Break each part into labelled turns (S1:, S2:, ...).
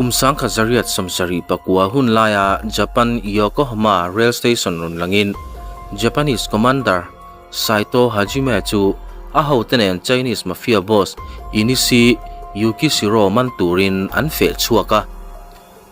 S1: Kum 1879 hun laia Japan Yokohama Rail Station rawn langin Japanese Commander Saito Hajime chu a hote nen Chinese Mafia boss Enishi Yukishiro man turin an feh chhuak a.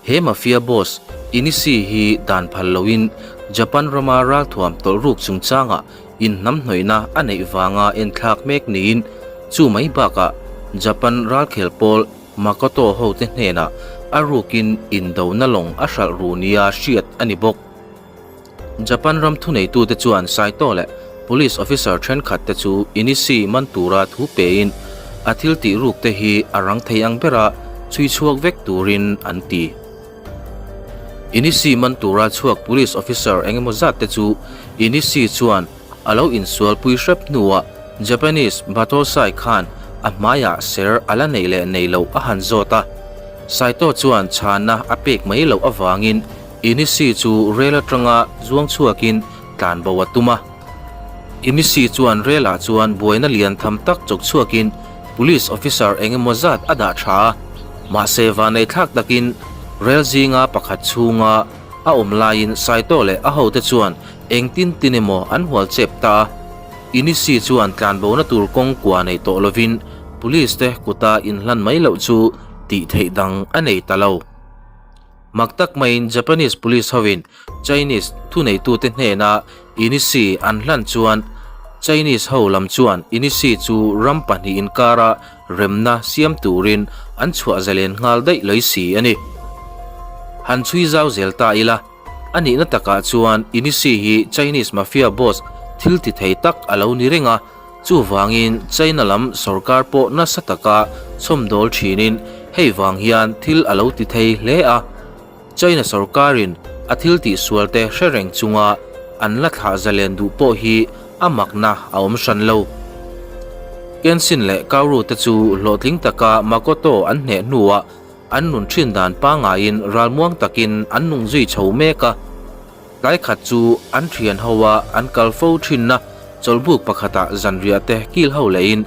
S1: He Mafia boss Enishi hi dan phal loin Japan rama ralthuam tawlh ruk chungchangah inhnamhnawihna a neih vanga enthlak mek niin chu mai bakah Japan ralkhel pawl Makoto hote hnenah a rukin indona lawng a hralh ru nia hriat a ni bawk. Japan ram thuneitute chuan Saito leh police officer thenkhatte chu Enishi man tura thu pein a thil tih rukte hi a rang thei ang bera chhui chhuak vek turin an ti. Enishi man tura chhuak police officer engemaw zatte chu Enishi chuan A lo insualpui hrep hnuah Japanese Batosai khan a hmaiah ser a la neih leh nei loh a han zawt a. Saito chuan chhanna a pek mai loh avangin Inishi chu rel atanga zuang chhuakin tlan bo a tum a. Inishi chuan relah chuan buaina lian tham tak chawk chhuakin police officer eng emaw zat a dah tha a. Mahse vanneithlak takin rel zinga pakhat chhunga a awm laiin Saito leh a hote chuan Engtin tin emaw an hual chep ta a, Inisi chuan tlanbona tur kawng kua nei tawh lovin Police te kuta inhlan mai loh chu tih theih dang a nei ta lo. Mak tak maiin Japanese Police hovin Chinese thuneitute hnena Inisi an hlan chuan Chinese ho lam chuan Inisi chu ram pahnih inkara remna siam turin an chhuah zalen nghal daih lawi si a ni. Han chhui zau zel ta ila. A nihna takah chuan Inishi hi Chinese Mafia boss thil ti thei tak a lo ni reng a, chuvangin China lam sorkar pawh nasa taka chhawmdawl thinin hei vang hian thil a lo ti thei hle a. China sorkarin a thil tihsual te hre reng chunga an la thlah zalen duh pawh hi a makna a awm hran lo. Kenshin leh Kaoru te chu hlawhtling taka Makoto an hneh hnuah An nun thin dan pangaiin ralmuang takin an nung zui chho mek a. Tlai khat chu an thian ho a an kal fo thinna chawlhbuk pakhatah zanriah te kil ho lehin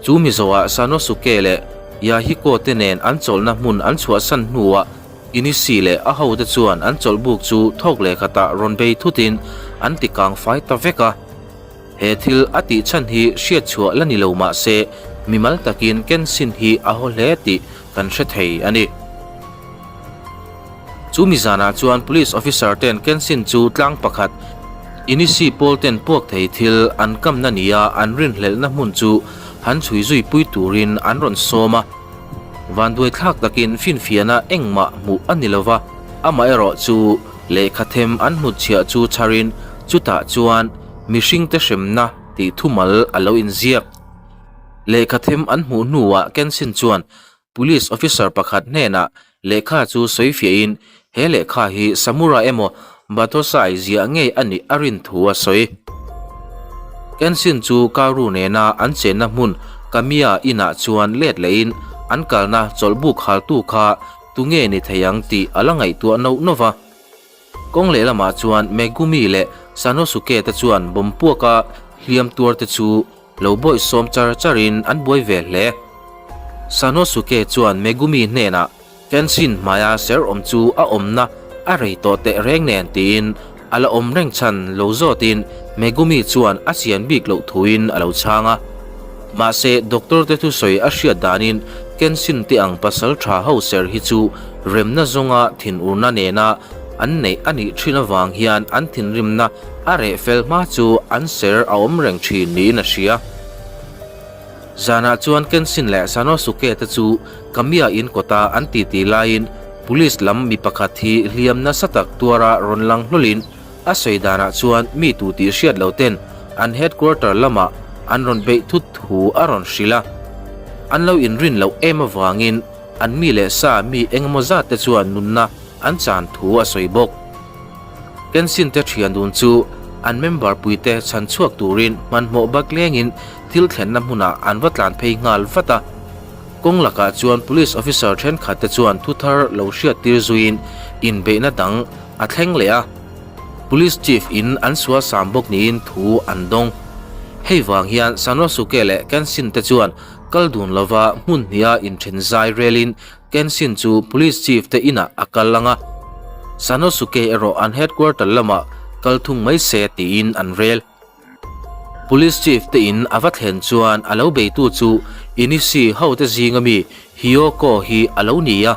S1: chu Mizoah Sanosuke leh Yahiko te nen an chawlhna hmun an chhuahsan hnuah Inishi leh a hote chuan an chawlhbuk chu thawk leh khatah rawn bei thutin an ti kang fai ta vek a. He thil a tih chhan hi hriat chhuah la ni lo mah se, mimal takin Kenshin hi a haw hle tih kan hre thei a ni. Chu mi zanah chuan Police officer ten Kenshin chu tlang pakhat Inishi pawl ten puak thei thil an kamna nia an rinhlelhna hmun chu han chhui zui pui turin an rawn sawm a. Vanduai thlak takin finfiahna engmah hmuh a ni lova, amaherawh chu lehkha them an hnutchhiah chu chharin chutah chuan mihringte hremna tih thumal a lo inziak. Lehkha them an hmuh hnuah Kenshin chuan Police officer pakhat hnenah lehkha chu sawi fiahin he lehkha hi Samurai emaw Batosai ziah ngei a nih a rin thu a sawi. Kenshin chu Kaoru nena an chenna hmun Kamiya inah chuan let lehin an kalna chawlhbuk haltu kha tunge ni thei ang tih a la ngaihtuah nauh nauh va. Kawng lehlamah chuan Megumi leh Sanosuke te chuan bomb puaka hliam tuar te chu lo bawih sawm char charin an buai ve hle. Sanosuke chuan Megumi hnenah Kenshin hmaia ser awm chu a awmna a rei tawh teh reng nen tiin a la awm reng chhan lo zawtin Megumi chuan a chian bik loh thuin a lo chhang a. Mahse doctor te thusawi a hriat danin Kenshin te ang pasal tha ho ser hi chu remna zawnga thinurna nena an neih a nih thin avang hian an thinrimna a reh fel hma chu an ser a awm reng thin niin a hria. Zanah chuan Kenshin leh Sanosuke te chu Kamiya in kawta an titi laiin Police lam mi pakhat hi hliam nasa tak tuara rawn lang hlawlin a sawi danah chuan mi tu tih hriat lo ten an headquarter lamah an rawn beih thut thu a rawn hrilh a. An lo inrin loh em avangin an mi leh sa mi engemaw zat te chuan nunna an chan thu a sawi bawk. Kenshin te thian dun chu an member puite chhan chhuak turin hmanhmawh baklengin thil thlenna hmunah an va tlan phei nghal vat a. Kawng lakah chuan police officer thenkhat te chuan thu thar lo hriat tir zuiin inbeihna dang a thleng leh a. Police chief in an sual sam bawk niin thu an dawng. Hei vang hian Sanosuke leh Kenshin te chuan kal dun lova hmun hniha inthen zai relin. Kenshin chu Police Chief te inah a kal ang a, Sanosuke erawh an headquarter lamah kal thung mai se tiin an rel. Police Chief te in a va thlen chuan a lo beitu chu Inishi hote zinga mi Hiyoko hi a lo ni a.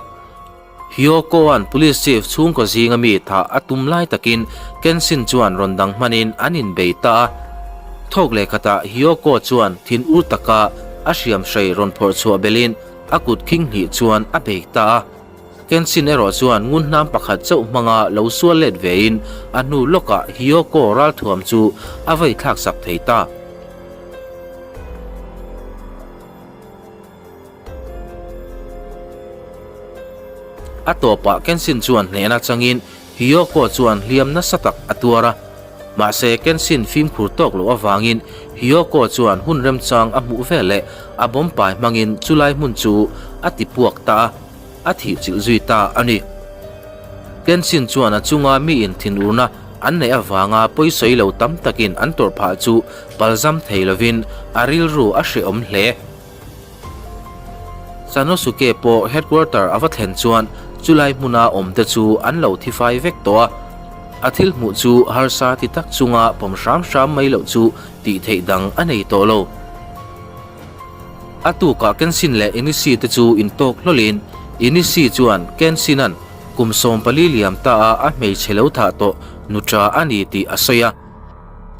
S1: Hiyoko-a'n Police Chief chhungkaw zinga mi thah a tum lai takin Kenshin chuan rawn dang hmanin an inbei ta a. Thawk leh khatah Hiyoko chuan thin ur taka a hriam hrei rawn phawrh chhuah belhin a kut khing hnih chuan a bei ta a. Kenshin erawh chuan ngun hnam pakhat chauh hmanga lo sual let vein a hnu lawkah Hiyoko ralthuam chu a vei thlaksak thei ta. A tawpah Kenshin chuan hnehna changin Hiyoko chuan hliam nasa tak a tuar a. Mahse, Kenshin fimkhur tawk loh avangin Hiyoko chuan hun remchang a hmuh veleh a bawmpai hmangin chulai hmun chu a ti puak ta a, a thih chilh zui ta a ni. Kenshin chuan a chunga miin thinurna an neih avanga pawisawi lo tam takin an tawrh phah chu palzam thei lovin a rilru a hrehawm hle. Sanosuke pawh headquarter a va thlen chuan chulai hmuna awmte chu an lo thi fai vek tawh a, a thil hmuh chu harsa ti tak chunga pawm hram hram mai loh chu tih theih dang a nei tawh lo. A tukah Kenshin leh Enishi te chu intawk hlawlin Enishi chuan Kenshin-a'n kum 14 liam ta a a hmeichhe lo thah tawh nuṭa a ni tih a sawi a.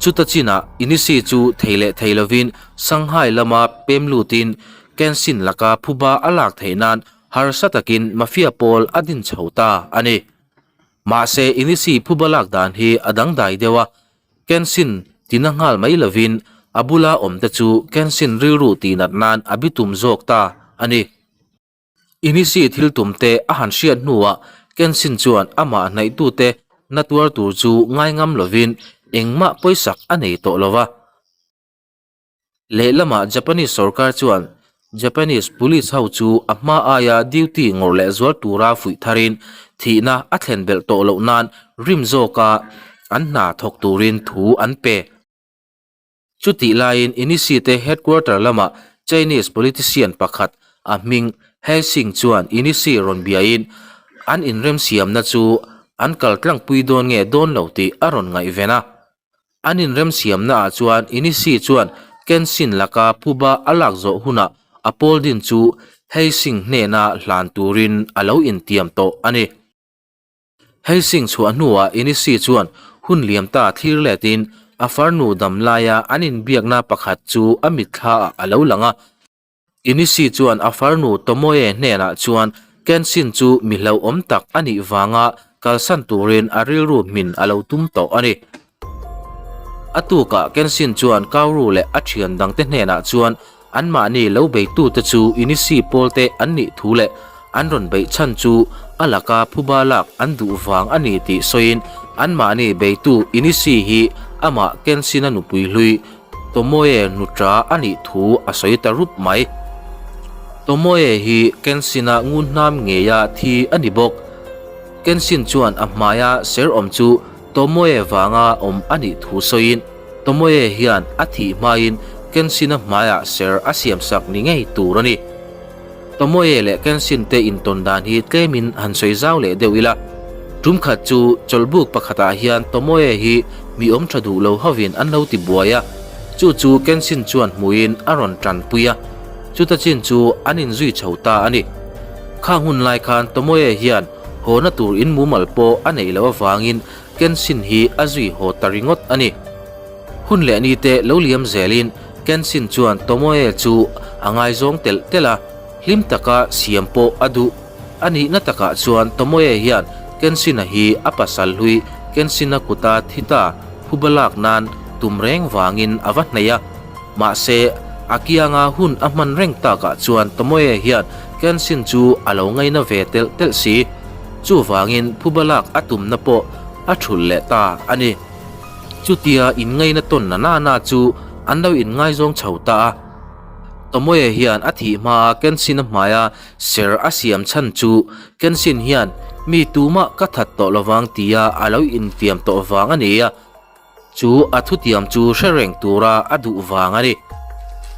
S1: Chuta chinah Enishi chu thei leh thei lovin Shanghai lama pem lutin Kenshin laka phuba a lak theih nan harsa takin mafia pawl a din chho ta a ni. Mahse Inishi phuba lak dan hi a dangdai deuh a, Kenshin tina nghal mai lovin a bula awmte chu Kenshin rilru tihnat nan a bitum zawk ta a ni. Inishi thil tumte a han hriat hnuah Kenshin chuan amah hnaihtute na tuar tur chu ngaingam lovin engmah pawisak a nei tawh lo va. Lehlamah Japanese sorkar chuan Japanese police ho chu a hma aia duty ngawrh leh zual tura fuih tharin thihna a thlen belh tawh loh nan rim zawka an hna thawk turin thu an pe. Chutih laiin Inishi te headquarter lamah Chinese politician pakhat a hming He Xing chuan Inishi rawn biain an inremsiamna chu an kal tlangpui dawn nge dawn lo tih a rawn ngaihven a. An inremsiamnaah chuan Inishi chuan Kenshin laka phuba a lak zawh hunah a pawl din chu Heising hnena hlan turin a lo intiam tawh a ni. Heising chhuah hnuah Inishi chuan hun liam ta thlir letin a farnu dam laia an inbiakna pakhat chu a mitthlaah a lo lang a. Inishi chuan a farnu Tomoe hnenah chuan Kenshin chu mi hlauhawm tak a nih vanga kalsan turin a rilru hmin a lo tum tawh a ni. A tukah Kenshin chuan Kaoru leh a thian dangte hnenah chuan anmahni lo beitute chu Inishi pawlte an nih thu leh an rawn beih chhan chu a laka phuba lak an duh vang a ni tih sawiin anmahni beitu Inishi hi amah Kenshin-a nupui hlui Tomoe nuṭa a nih thu a sawi ta rup mai. Tomoe hi Kenshin-a ngun hnam ngeia thi a ni bawk. Kenshin chuan a hmaia ser awm chu Tomoe vanga awm a nih thu sawiin Tomoe hian a thih hmain Kenshin-a hmaiah ser a siamsak ni ngei tur a ni. Tomoe leh Kenshin te intawn dan hi tlemin han sawi zau leh deuh ila. Tum khat chu chawlhbuk pakhatah hian Tomoe hi mi awm tha duh lo hovin an lo ti buai a, chu chu Kenshin chuan hmuhin a rawn tanpui a, chuta chin chu an inzui chho ta a ni. Khang hun lai khan Tomoe hian hawna tur in mumal pawh a neih loh avangin Kenshin hi a zui haw ta ringawt a ni. Hun leh ni te lo liam zelin Kenshin chuan Tomoe chu a ngaizawng telh telh a, hlim taka siam pawh a duh. A nihna takah chuan Tomoe hian Kenshin-a hi a pasal hlui Kenshin-a kuta thi ta phuba lak nan tum reng vangin a va hnaih a. Mahse, a kianga hun a hman reng takah chuan Tomoe hian Kenshin chu a lo ngaina ve telh telh si. Chuvangin phuba lak a tumna pawh a thulh leh ta a ni. Chutia inngaina tawn na na na chu an lo inngaizawng chho ta a. Tomoe hian a thih hmaa Kenshin-a hmaia ser a siam chhan chu Kenshin hian mi tumah ka that tawh lovang tia a lo intiam tawh vang a ni a, chu a thutiam chu hre reng tura a duh vang a ni.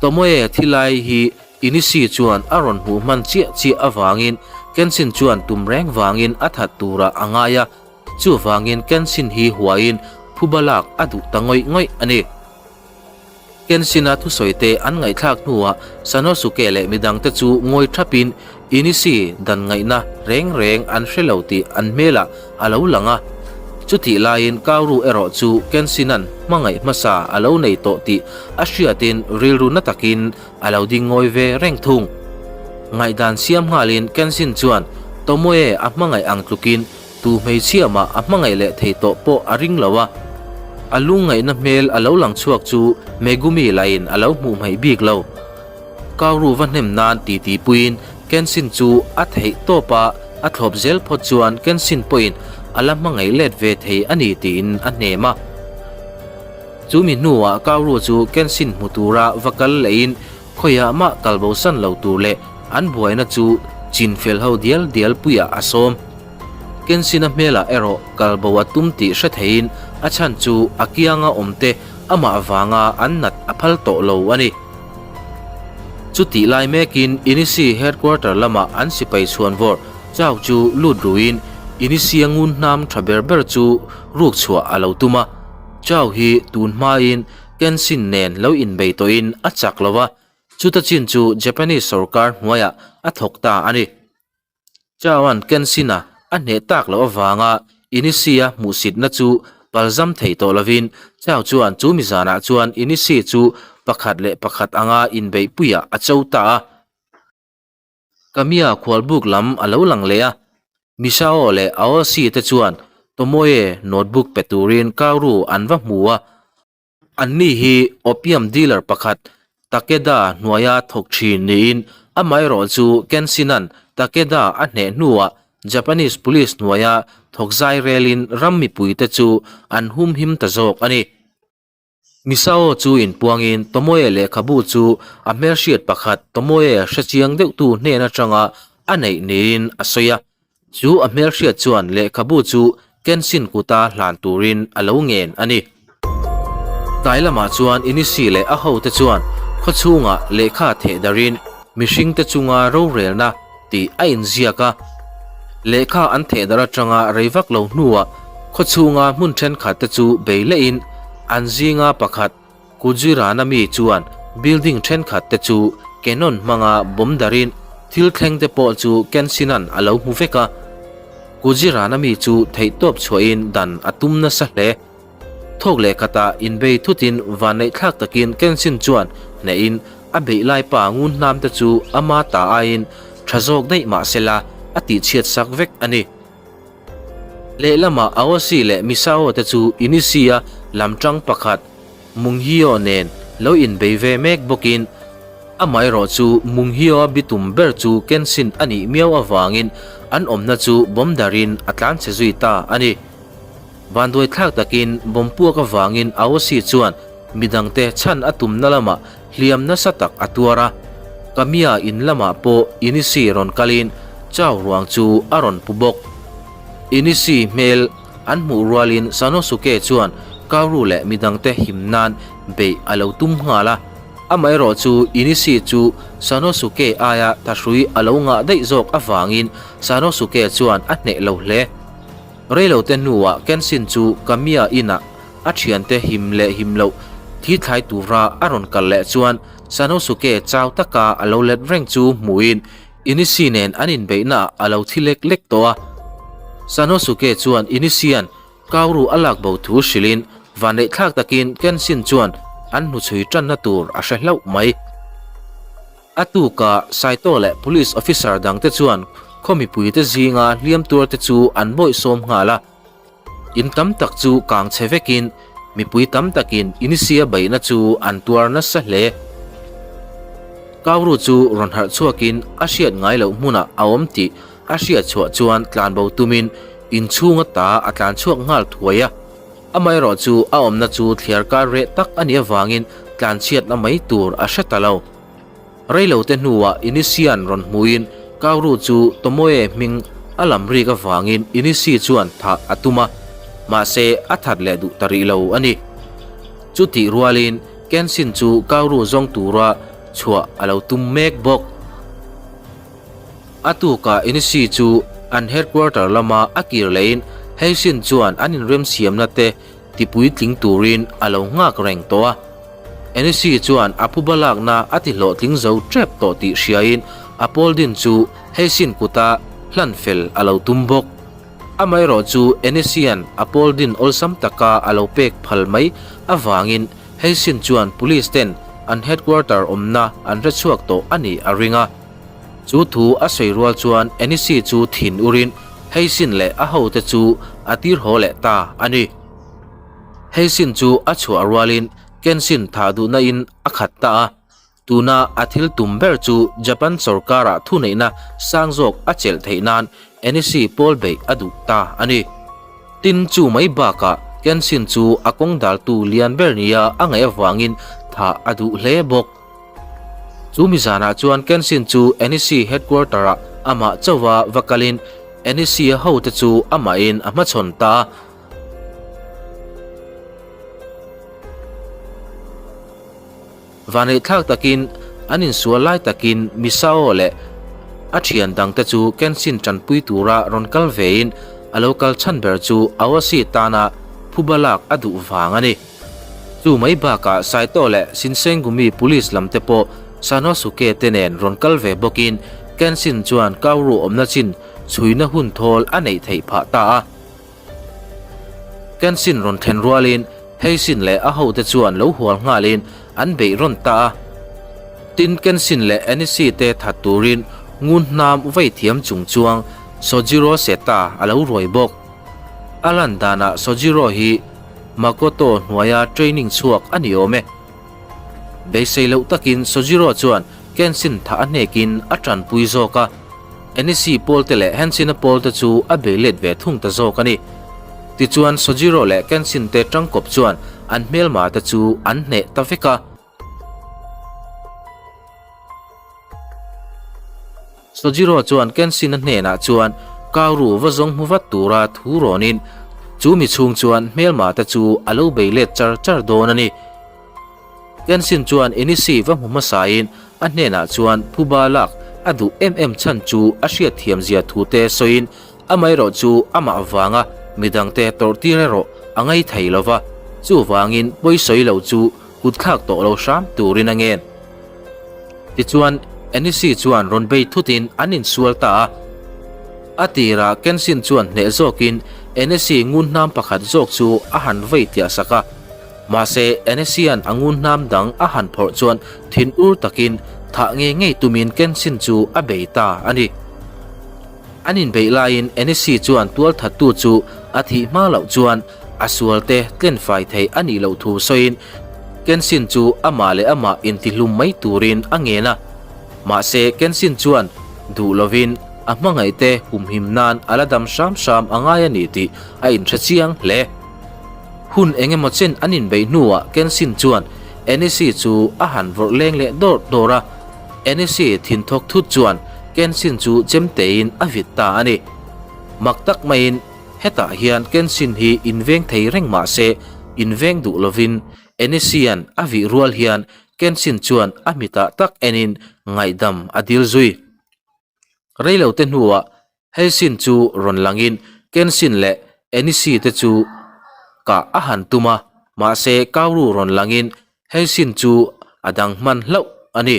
S1: Tomoe thi lai hi Inishi chuan a rawn hmuh hman chiah chiah avangin Kenshin chuan tum reng vangin a that turah a ngai a, chuvangin Kenshin hi huaiin phuba lak a duh ta ngawih ngawih a ni. Kenshin-a thusawite an ngaihthlak hnuah Sanosuke leh midangte chu ngawi thapin Inishi dan ngaihna reng reng an hre lo tih an hmelah a lo lang a. Chutih laiin Kaoru erawh chu Kenshin-a'n hmangaih hmasa a lo nei tawh tih a hriatin rilru na takin a lo ding ngawi ve reng thung. Ngaihdan siam nghalin Kenshin chuan Tomoe a hmangaih ang tlukin tu hmeichhia mah a hmangaih leh thei tawh pawh a ring lo a. A lungngaihna hmel a lo lang chhuak chu Megumi lahin a lo hmuh hmaih bik lo. Kaoru va hnem nan titi puiin Kenshin chu a theih tawp a, a thlawp zel phawt chuan Kenshin pawhin a la hmangaih let ve thei a ni tiin a hnem a. Chu mi hnuah Kaoru chu Kenshin hmu tura va kal lehin khawiah mah kal bosan lo tur leh an buaina chu chin fel ho dial dial puiah a sawm. Kenshin-a hmelah erawh kal bo a tum tih hre theiin a chhan chu a kianga awmte amah vanga an nat a phal tawh lo a ni. Chutih lai mekin Inishi headquarter lamah an sipai chhuan vawrh chau chu lut ruin Inishi-a ngun hnam tha ber ber chu ruk chhuah a lo tum a. Chau hi tun hmain Kenshin nen lo inbei tawhin a chak lo a, chuta chin chu Japanese sorkar hnuaiah a thawk ta a ni. Chauan Kenshin-a a hneh tak loh avanga Inishi-a hmuhsitna chu palzam thei tawh lovin Chau chuan chu mizanah chuan Inishi chu pakhat leh pakhat anga inbeihpuiah a cho ta a. Kamiya khualbuk lam a lo lang leh a, Misao leh Aoshi te chuan Tomoe notebook pe turin Kaoru an va hmu a. Anni hi opium dealer pakhat Takeda hnuaia thawk thin niin amaherawh chu Kenshin-a'n Takeda a hneh hnuah Japanese police hnuaia thawk zai relin ram mipuite chu an humhim ta zawk a ni. Misao chu inpuangin Tomoe lehkhabu chu a hmelhriat pakhat Tomoe hrechiang deuhtu hnen atanga a neih niin a sawi a. Chu a hmelhriat chuan lehkhabu chu Kenshin kuta hlan turin a lo ngen a ni. Tlai lamah chuan Inishi leh a hote chuan khawchhungah lehkha theh darin mihringte chunga rorelna tih a inziak a. Lehkha an theh darh atanga rei vak lo hnuah khawchhunga hmun thenkhat te chu bei lehin an zinga pakhat Kujirana mi chuan building thenkhat te chu cannon hmanga bawm darin thil thleng te pawh chu Kenshin-a'n a lo hmu vek a. Kujirana mi chu theihtawp chhuahin dan a tum nasa hle. Thawk leh khatah inbei thutin vanneih thlak takin Kenshin chuan hnehin a beih lai pa ngun hnam te chu ama ta aiin tha zawk daih mah sela a tihchhiat sak vek a ni. Lehlamah Aoshi leh Misao te chu Inishi-a lamtang pakhat Munghio nen lo inbei ve mek bawkin amaherawh chu Munghio-a bitum ber chu Kenshin a nih miau avangin an awmna chu bawm darin a tlanchhe zui ta a ni. Vanduai thlak takin bomb puak avangin Aoshi chuan midangte chhan a tumna lamah hliam nasa tak a tuar a. Kamiya in lamah pawh Inishi rawn kalin Chao ruang chu a rawn pu bawk. Inishi hmel an hmuh rualin Sanosuke chuan Kaoru leh midangte him nan beih a lo tum nghal a. Amaherawh chu Inishi chu Sanosuke aia thahrui a lo ngah daih zawk avangin Sanosuke chuan a hneh lo hle. Reilote hnuah Kenshin chu Kamiya inah a thiante him leh him loh thi thlai tura a rawn kal leh chuan Sanosuke chau taka a lo let reng chu hmuhin Inishi nen an inbeihnaah a lo thi lek lek tawh a. Sanosuke chuan Inishian Kaoru a lak bo thu hrilhin vanneihthlak takin Kenshin chuan an hnuchhui tanna tur a hre hlauh mai. A tukah Saito leh Police Officer dangte chuan khaw mipuite zinga hliam tuarte chu an bawihsawm nghal a. In tam tak chu kang chhe vekin mipui tam takin Inisia beihna chu an tuar nasa hle. Kaoru chu rawn harh chhuakin a hriat ngai loh hmunah a awm tih a hriat chhuah chuan tlanbo tumin inchhung ata a tlan chhuak nghal thuai a. Amaherawh chu a awmna chu thliar kar reh tak a nih avangin tlanchhiatna mai tur a hre ta lo. Reilote hnuah Inisian rawn hmuin Kaoru chu Tomoe hming a lam rik avangin Inisi chuan thah a tum a, mahse a that leh duh ta rih lo a ni. Chutih rualin Kenshin chu Kaoru zawng tura chhuah a lo tum mek bawk. A tukah Enishi chu an headquarter lama a kir lehin Heishin chuan an inremsiamna te tipuitling turin a lo nghak reng tawh a. Enishi chuan a phuba lakna a ti hlawhtling zo tep tawh tih hriain a pawl din chu Heishin kuta hlan fel a lo tum bawk. Amaherawh chu Enishian a pawl din awlsam taka a lo pek phal mai avangin Heishin chuan police ten an headquarter awmna an hrechhuak tawh a nih a ring a. Chu thu a sawi rual chuan Enishi chu thin urin Heishin leh a hote chu a tir haw leh ta a ni. Heishin chu a chhuah rualin Kenshin thah duhna in a khat ta a. Tuna a thil tum ber chu Japan sorkara thuneihna sang zawk a chelh theih nan Enishi pawl beih a duh ta a ni. Tin, chu mai bakah Kenshin chu a kawng daltu lian ber nia a ngaih avangin thah a duh hle bawk. Chu mi zanah chuan Kenshin chu Enishi headquarter-ah amah chauha va kalin Enishi-a hote chu amahin a hmachhawn ta a. Vaneihthlak takin an insual lai takin Misao leh a thian dangte chu Kenshin tanpui tura rawn kal vein a lo kal chhan ber chu Aoshi tana phuba lak a duh vang a ni. Chu mai bakah Saito leh Shinsengumi police lam te pawh Sanosuke te nen rawn kal ve bawkin Kenshin chuan Kaoru awmna chin chhuina hun thawl a neih theih phah ta a. Kenshin rawn thlen rualin Heishin leh a hote chuan lo hual nghalin an beih rawn ta a. Tin, Kenshin leh Enishi te that turin ngun hnam vei thiam chung chuang Sojiro Seta a lo ruai bawk. A lan danah Sojiro hi Makoto hnuaia training chhuak a ni awm e. Beisei loh takin Sojiro chuan Kenshin thah a hnekin a tanpui zawk a, Enishi pawlte leh Henshin-a pawlte chu a bei let ve thung ta zawk a ni. Tichuan Sojiro leh Kenshin te tangkawp chuan an hmelma te chu an hneh ta vek a. Sojiro chuan Kenshin-a hnenah chuan Kaoru va zawng hmu vat tura thu rawnin chu mi chhung chuan hmelma te chu a lo bei let char char dawn a ni. Kenshin chuan Enishi va hmu hmasain a hnenah chuan phuba lak a duh em em chhan chu a hriatthiam zia thu te sawiin amaherawh chu amah vanga midangte tawrh tir erawh a ngai thei lo va, chuvangin pawisawi lo chu kutthlak tawh lo hram turin a ngen. Tichuan, Enishi chuan rawn bei thutin an insual ta a. A tirah Kenshin chuan hneh zawkin Enishi ngunhnam pakhat zawk chu a han vei tliah sak a. Mahse, Enishian a ngunhnam dang a han phawrh chuan thin ur takin thah ngei ngei tumin Kenshin chu a bei ta a ni. An inbeih laiin Enishi chuan tualthattu chu a thih hma loh chuan a sualte tlen fai thei a nih loh thu sawiin Kenshin chu amah leh amah intihlum mai turin a ngen a. Mahse, Kenshin chuan duh lovin a hmangaihte humhim nan a la dam hram hram a ngai a ni tih a inhre chiang hle. Hun eng emaw chen an inbeih hnuah Kenshin chuan Enishi chu a han vawrh leng leh dawrh dawrh a. Enishi thinthawk thut chuan Kenshin chu chemtein a vit ta a ni. Mak tak maiin hetah hian Kenshin hi inveng thei reng mah se inveng duh lovin Enishian a vih rual hian Kenshin chuan a mitah tak enin ngaihdam a dil zui. Reilote hnuah Heishin chu rawn langin Kenshin leh Enishi te chu kah a han tum a, mahse Kaoru rawn langin Heishin chu a dang hman hlauh a ni.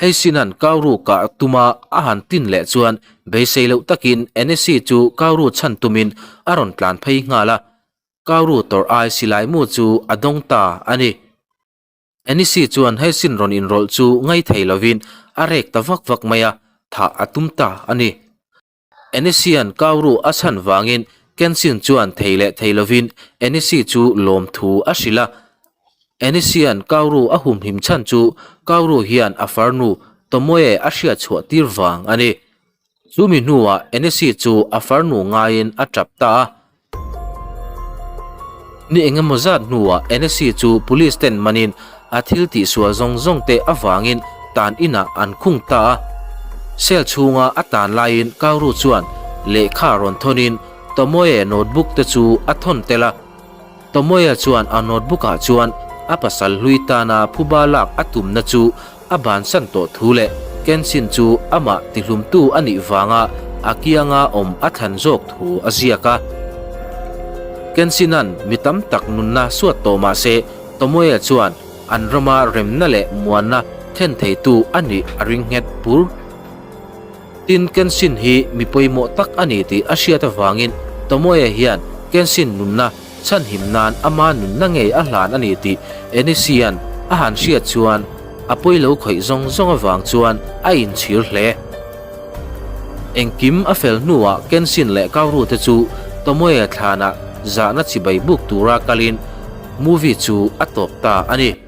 S1: Heishin-a'n Kaoru kah tuma a han tin leh chuan beisei loh takin Enishi chu Kaoru chhan tumin a rawn tlan phei nghal a, Kaoru tawrh ai silai mu chu a dawng ta a ni. Enishi chuan Heishin rawn inrawlh chu ngaithei lovin a rek ta vak vak mai a, thah a tum ta a ni. Enishian Kaoru a chhan vangin Kenshin chuan thei leh thei lovin Enishi chu lawmthu a hrilh a. Enishian Kaoru a humhim chhan chu Kaoru hian a farnu Tomoe a hriat chhuah tir vang a ni. Chumi hnuah Enishi chu a farnu ngaiin a tap ta a. Ni engemaw zat hnuah Enishi chu police ten manin a thil tihsual zawng zawng te avangin tan inah an khung ta a. Cell chhunga a tan laiin Kaoru chuan lehkha rawn thawnin Tomoe notebook te chu a thawn tel a. Tomoe chuan a notebook ah chuan a pasal hlui tana phuba lak a tumna chu a bansan tawh thu leh. Kenshin chu amah tihlumtu a nih vanga a kianga awm a thlan zawk thu a ziak a. Kenshin-a'n mi tam tak nunna suat tawh mah se, Tomoe chuan an rama remna leh muanna thlen theitu a nih a ring nghet bur. Tin, Kenshin hi mi pawimawh tak a ni tih a hriat avangin Tomoe hian Kenshin nunna chhanhim nan ama nunna ngei a hlan a ni tih Enishi-a'n a han hriat chuan a pawi lo khawih zawng zawng avang chuan a inchhir hle. Engkim a fel hnuah Kenshin leh Kaoru te chu Tomoe thlanah zahna chibai buk tura kalin movie chu a tawp ta a ni.